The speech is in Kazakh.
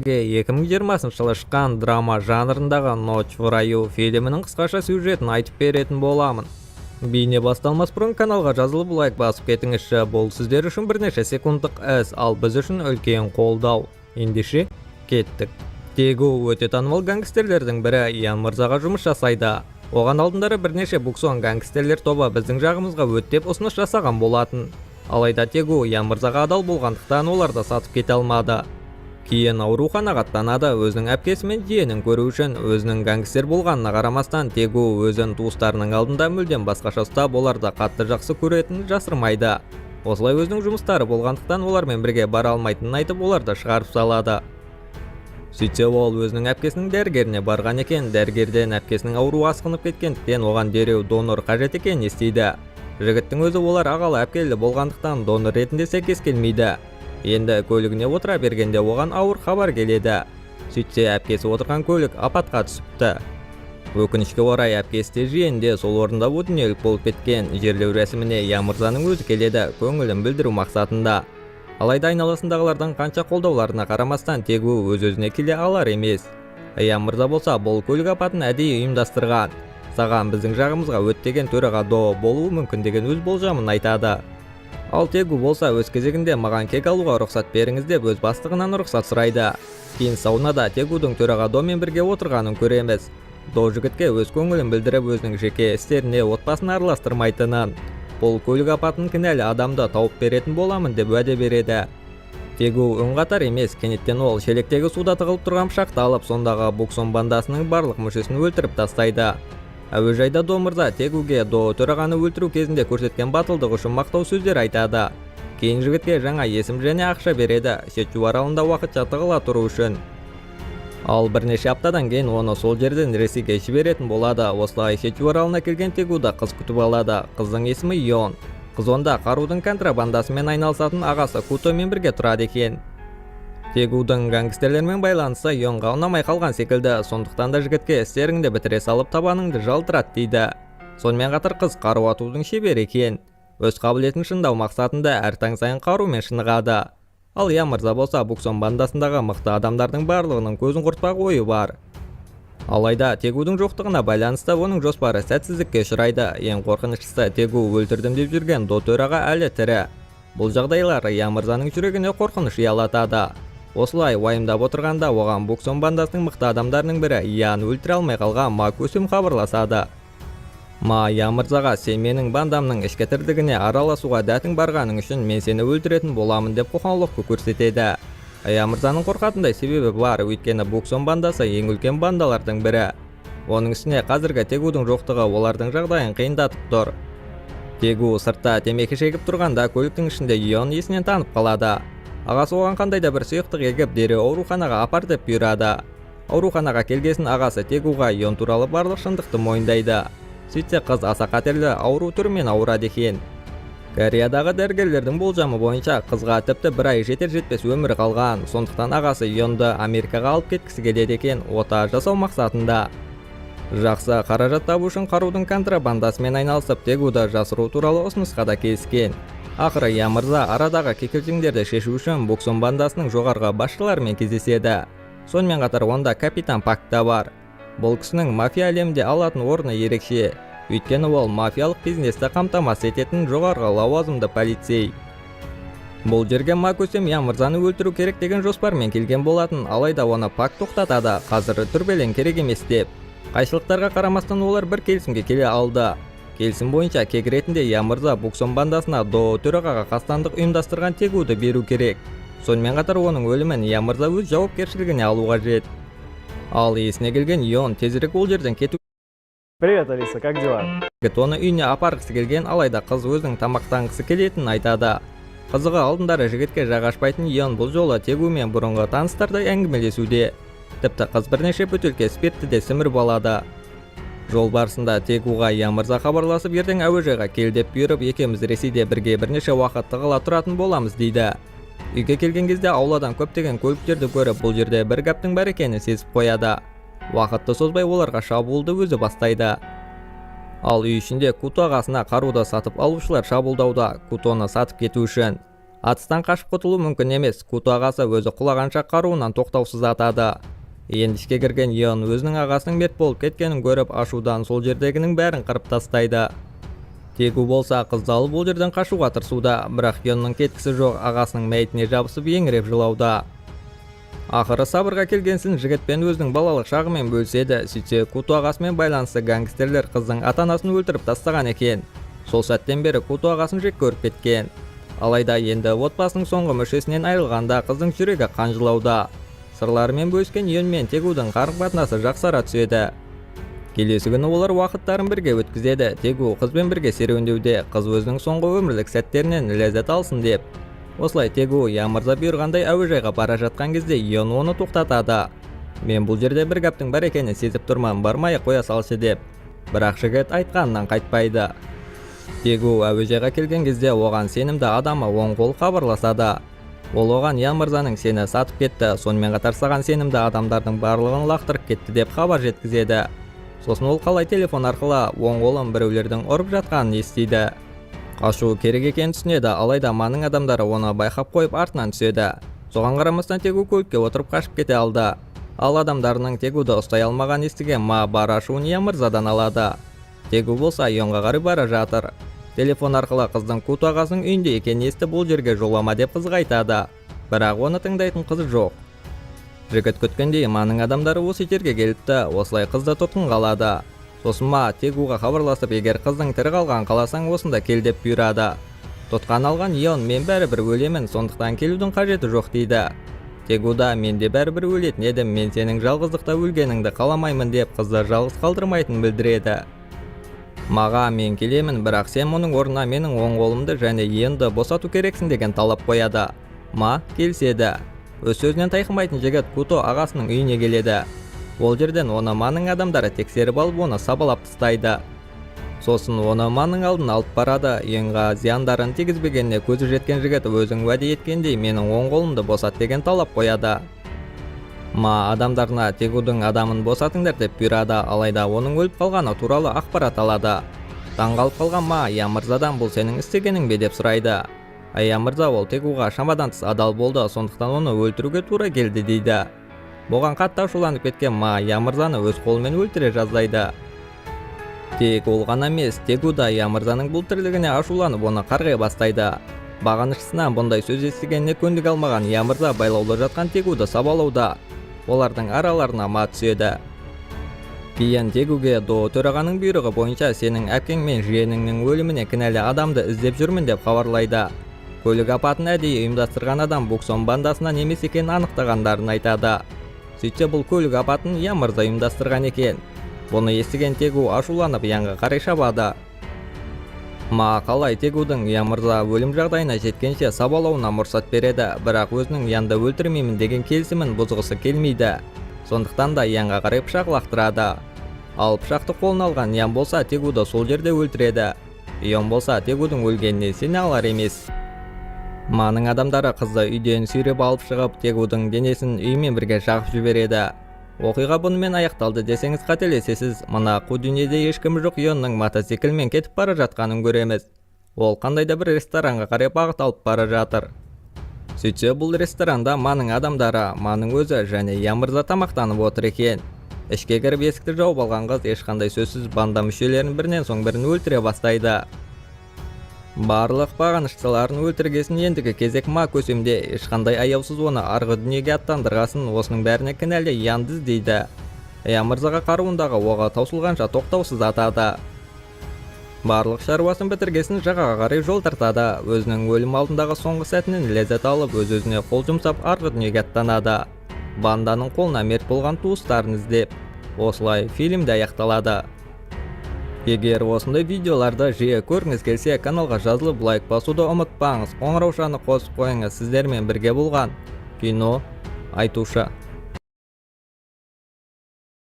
2020 жылы шыққан драма жанрындағы «Ночь в раю» фильмінің қысқаша сюжетін айтып беретін боламын. Бейне басталмас бұрын каналға жазылып, лайк басып кетіңізші. Бұл сіздер үшін бірнеше секундтық іс, ал біз үшін үлкен қолдау. Ендеше, кеттік. Тегу өте танымал гангстерлердің бірі Ян мырзаға жұмыс жасайды. Оған алдындары бірнеше Буксон гангстерлер тобы біздің жағымызға өт деп ұсыныс жасаған болатын. Алайда Тегу Ян мырзаға адал болғандықтан, оларды сатып кете алмады. Кейін ауруханаға аттанады өзінің әпкесі мен жиенін көру үшін. Өзінің гангстер болғанына қарамастан, Тегу өзін туыстарының алдында мүлдем басқаша ұстап, оларды қатты жақсы көретінін жасырмайды. Осылай өзінің жұмыстары болғандықтан, олармен бірге бара алмайтынын айтып, оларды шығарып салады. Сөйтсе, ол өзінің әпкесінің дәрігеріне барған екен. Дәрігерден әпкесінің ауруы асқынып кеткендіктен, оған дереу донор қажет екенін естиді. Жігіттің өзі олар ағалы әпкелі болғандықтан, донор ретінде сәйкес келмейді. Енді көлігіне отыра бергенде оған ауыр хабар келеді. Сөйтсе, әпкесі отырған көлік апатқа түсіпті. Өкінішке орай, әпкесі де, жиені де сол орында о дүниелік болып кеткен. Жерлеу рәсіміне Ян мырзаның өзі келеді көңілін білдіру мақсатында. Алайда айналасындағылардың қанша қолдауларына қарамастан, Тегу өз өзіне келе алар емес. Ян мырза болса, бұл көлік апатын әдейі ұйымдастырған, саған біздің жағымызға өт деген төраға До болуы мүмкін деген өз болжамын айтады. Ал Тегу болса өз кезегінде маған кек алуға рұқсат беріңіз деп, өз бастығынан рұқсат сұрайды. Кейін саунада Тегудың төраға Домен бірге отырғанын көреміз. До жігітке өз көңілін білдіріп, өзінің жеке істеріне отбасын араластырмайтынын, бұл көлік апатын кінәлі адамды тауып беретін боламын деп уәде береді. Тегу үн қатар емес. Кенеттен ол шелектегі суда тығылып тұрған пышақты алып, сондағы Буксон бандасының барлық мүшесін өлтіріп тастайды. Әуежайда До мырза Тегуге До төрағаны өлтіру кезінде көрсеткен батылдығы үшін мақтау сөздер айтады. Кейін жігітке жаңа есім және ақша береді Чеджу аралында уақытша тығыла тұру үшін. Ал бірнеше аптадан кейін оны сол жерден Ресейге жіберетін болады. Осылай Чеджу аралына келген Тегуді қыз күтіп алады. Қыздың есімі Йон. Қыз онда қарудың контрабандасымен айналысатын ағасы Кутомен бірге тұрады екен. Тегудың гангстерлермен байланысы Йонға ұнамай қалған секілді. Сондықтан да жігітке істеріңді бітіре салып, табаныңды жалтырат дейді. Сонымен қатар қыз қару атудың шебері екен. Өз қабілетін шыңдау мақсатында әр таң сайын қарумен шынығады. Ал Ян мырза болса, Буксон бандасындағы мықты адамдардың барлығының көзін құртпақ ойы бар. Алайда Тегудің жоқтығына байланысты оның жоспары сәтсіздікке ұшырайды. Ең қорқыныштысы, Тегу өлтірдім деп жүрген До төраға әлі тірі. Бұл жағдайлар Ян мырзаның жүрегіне қорқыныш ұялатады. Осылай уайымдап отырғанда оған Буксон бандасының мықты адамдарының бірі, Ян өлтіре алмай қалған Ма Көсем хабарласады. Ма Ян мырзаға сен менің бандамның ішкі тірлігіне араласуға дәтің барғаның үшін мен сені өлтіретін боламын деп қоқан-лоққы көрсетеді. Ян мырзаның қорқатындай себебі бар, өйткені Буксон бандасы ең үлкен бандалардың бірі. Оның үстіне қазіргі Тегудың жоқтығы олардың жағдайын қиындатып тұр. Тегу сыртта темекі шегіп тұрғанда көліктің ішінде Йон есінен танып қалады. Ағасы оған қандай да бір сұйықтық егіп, дереу ауруханаға апар деп бұйырады. Ауруханаға келгесін ағасы Тегуға Йон туралы барлық шындықты мойындайды. Сөйтсе, қыз аса қатерлі ауру түрімен ауырады екен. Кореядағы дәрігерлердің болжамы бойынша, қызға тіпті бір ай жетер жетпес өмірі қалған. Сондықтан ағасы Йонды Америкаға алып кеткісі келеді екен ота жасау мақсатында. Жақсы қаражат табу үшін қарудың контрабандасымен айналысып, Тегуды жасыру туралы ұсынысқа да келіскен. Ақыры Ян мырза арадағы кикілжіңдерді шешу үшін Буксон бандасының жоғарғы басшыларымен кездеседі. Сонымен қатар онда капитан Пак та бар. Бұл кісінің мафия әлемінде алатын орны ерекше, өйткені ол мафиялық бизнесті қамтамасыз ететін жоғарғы лауазымды полицей. Бұл жерге Ма Көсем Ян мырзаны өлтіру керек деген жоспармен келген болатын. Алайда оны Пак тоқтатады, қазір дүрбелең керек емес деп. Қайшылықтарға қарамастан, олар бір келісімге келе алды. Келісім бойынша кек ретінде Ян мырза Буксон бандасына До төрағаға қастандық ұйымдастырған Тегуді беру керек. Сонымен қатар оның өлімін Ян мырза өз жауапкершілігіне алу қажет. Ал есіне келген Йон тезірек ол жерден кету Привет, Алиса, как дела? Жігіт оны үйіне апарғысы келген, алайда қыз өзінің тамақтанғысы келетінін айтады. Қызығы, алдындары жігітке жақ ашпайтын Йон бұл жолы Тегумен бұрынғы таныстардай әңгімелесуде. Тіпті қыз бірнеше бөтелке спиртті де сіміріп алады. Жол барысында Тегуға Ян мырза хабарласып, ертең әуежайға кел деп бұйырып, екеуміз Ресейде бірге бірнеше уақыт тығыла тұратын боламыз дейді. Үйге келген кезде ауладан көптеген көліктерді көріп, бұл жерде бір гәптің бар екенін сезіп қояды. Уақытты созбай, оларға шабуылды өзі бастайды. Ал үй ішінде Куто ағасына қаруды сатып алушылар шабуылдауда, Кутоны сатып кету үшін. Атыстан қашып құтылу мүмкін емес. Куто ағасы өзі құлағанша қаруынан тоқтаусыз атады. Енді ішке кірген Йон өзінің ағасының мерт болып кеткенін көріп, ашудан сол жердегінің бәрін қырып тастайды. Тегу болса, қызды алып, ол жерден қашуға тырысуда, бірақ Йонның кеткісі жоқ, ағасының мәйітіне жабысып, еңіреп жылауда. Ақыры сабырға келгенсін жігітпен өзінің балалық шағымен бөліседі. Сөйтсе, Куто ағасымен байланысты гангстерлер қыздың ата анасын өлтіріп тастаған екен. Сол сәттен бері Куто ағасын жек көріп кеткен. Алайда енді отбасының соңғы мүшесінен айырылғанда қыздың жүрегі қан жылауда. Сырларымен бөліскен Йон мен Тегудің қарым қатынасы жақсара түседі. Келесі күні олар уақыттарын бірге өткізеді. Тегу қызбен бірге серуендеуде, қыз өзінің соңғы өмірлік сәттерінен ләззат алсын деп. Осылай Тегу Я мырза бұйырғандай әуежайға бара жатқан кезде Йон оны тоқтатады. «Мен бұл жерде бір гәптің бар екенін сезіп тұрмын, бармай қоя салшы», – деп. Бірақ жігіт айтқанынан қайтпайды. Тегу әуежайға келген кезде оған сенімді адамы, оң қол хабарласады. Ол оған Ян мырзаның сені сатып кетті, сонымен қатар саған сенімді адамдардың барлығын лақтырып кетті деп хабар жеткізеді. Сосын ол қалай телефон арқылы оң қолын біреулердің ұрып жатқанын естиді. Қашу керек екенін түсінеді, алайда Маның адамдары оны байқап қойып, артынан түседі. Соған қарамастан Тегу көлікке отырып қашып кете алды. Ал адамдарының Тегуді ұстай алмағанын естіген Ма бар ашуын Ян мырзадан алады. Тегу болса, Йонға қарай бара жатыр. Телефон арқылы қыздың Куто ағасының үйінде екенін естіп, бұл жерге жолама деп қызға айтады. Бірақ оны тыңдайтын қыз жоқ. Жігіт күткендей, Маның адамдары осы жерге келіпті. Осылай қызды тұтқынға алады. Сосын Ма Тегуға хабарласып, егер қыздың тірі қалғанын қаласаң, осында кел деп бұйырады. Тұтқаны алған Йон «Мен бәрібір өлемін, сондықтан келудің қажеті жоқ», – дейді. Тегу да «Мен де бәрібір өлетін едім, мен сенің жалғыздықта өлгеніңді қаламаймын», – деп қызды жалғыз қалдырмайтынын білдіреді. Маға «Мен келемін, бірақ сен мұның орнына менің оң қолымды және Йонды босату керексің» деген талап қояды. Ма келіседі. Өз сөзінен тайқымайтын жігіт Куто ағасының үйіне келеді. Ол жерден оны Маның адамдары тексеріп алып, оны сабалап тастайды. Сосын оны Маның алдына алып барады. Йонға зияндарын тигізбегеніне көзі жеткен жігіт «Өзің уәде еткендей, менің оң қолымды босат» деген талап қояды. Ма адамдарына Тегудың адамын босатыңдар деп бұйырады, алайда оның өліп қалғаны туралы ақпарат алады. Таңғалып қалған Ма Я мырзадан «Бұл сенің істегенің бе?» деп сұрайды. Я мырза «Ол Тегуға шамадан тыс адал болды, сондықтан оны өлтіруге тура келді», – дейді. Бұған қатты ашуланып кеткен Ма Я мырзаны өз қолымен өлтіре жаздайды. Тек ол ғана емес, Тегу да Я мырзаның бұл тірлігіне ашуланып, оны қарғай бастайды. Бағынышшысынан бұндай сөз естігеніне көндіге алмаған Я мырза байлаулы жатқан Тегуді сабалауда. Олардың араларына Ма түседі. Кейін Тегуге До төрағаның бұйрығы бойынша сенің әпкең мен жиеніңнің өліміне кінәлі адамды іздеп жүрмін деп хабарлайды. Көлік апатын әдейі ұйымдастырған адам Буксон бандасынан емес екенін анықтағандарын айтады. Сөйтсе, бұл көлік апатын Я мырза ұйымдастырған екен. Бұны естіген Тегу ашуланып, Янға қарай шабады. Ма қалай Тегудың Я мырза өлім жағдайына жеткенше сабалауына мұрсат береді, бірақ өзінің Янды өлтірмеймін деген келісімін бұзғысы келмейді. Сондықтан да Янға қарай пышақ лақтырады. Ал пышақты қолына алған Ян болса, Тегуді сол жерде өлтіреді. Йон болса, Тегудің өлгеніне сене алар емес. Маның адамдары қызды үйден сүйреп алып шығып, Тегудың денесін үймен бірге жағып жібереді. Оқиға бұнымен аяқталды десеңіз, қателесесіз. Мына қу дүниеде ешкімі жоқ Йонның мотоциклмен кетіп бара жатқанын көреміз. Ол қандай да бір ресторанға қарай бағыт алып бара жатыр. Сөйтсе, бұл ресторанда Маның адамдары, Маның өзі және Я мырза тамақтанып отыр екен. Ішке кіріп, есікті жауып алған қыз ешқандай сөзсіз банда мүшелерін бірінен соң бірін өлтіре бастайды. Барлық бағыныштыларын өлтіргесін ендігі кезек Ма көсемде. Ешқандай аяусыз оны арғы дүниеге аттандырғасын, осының бәріне кінәлі Янды іздейді. Я мырзаға қаруындағы оғы таусылғанша тоқтаусыз атады. Барлық шаруасын бітіргесін жағаға қарай жол тартады. Өзінің өлім алдындағы соңғы сәтінен ләззат алып, өз өзіне қол жұмсап, арғы дүниеге аттанады, банданың қолына мерт болған туыстарын іздеп. Осылай фильм де аяқталады. Егер осындай видеоларды жиі көргіңіз келсе, каналға жазылып, лайк басуды ұмытпаңыз, қоңыраушаны қосып қойыңыз. Сіздермен бірге болған Кино Айтушы.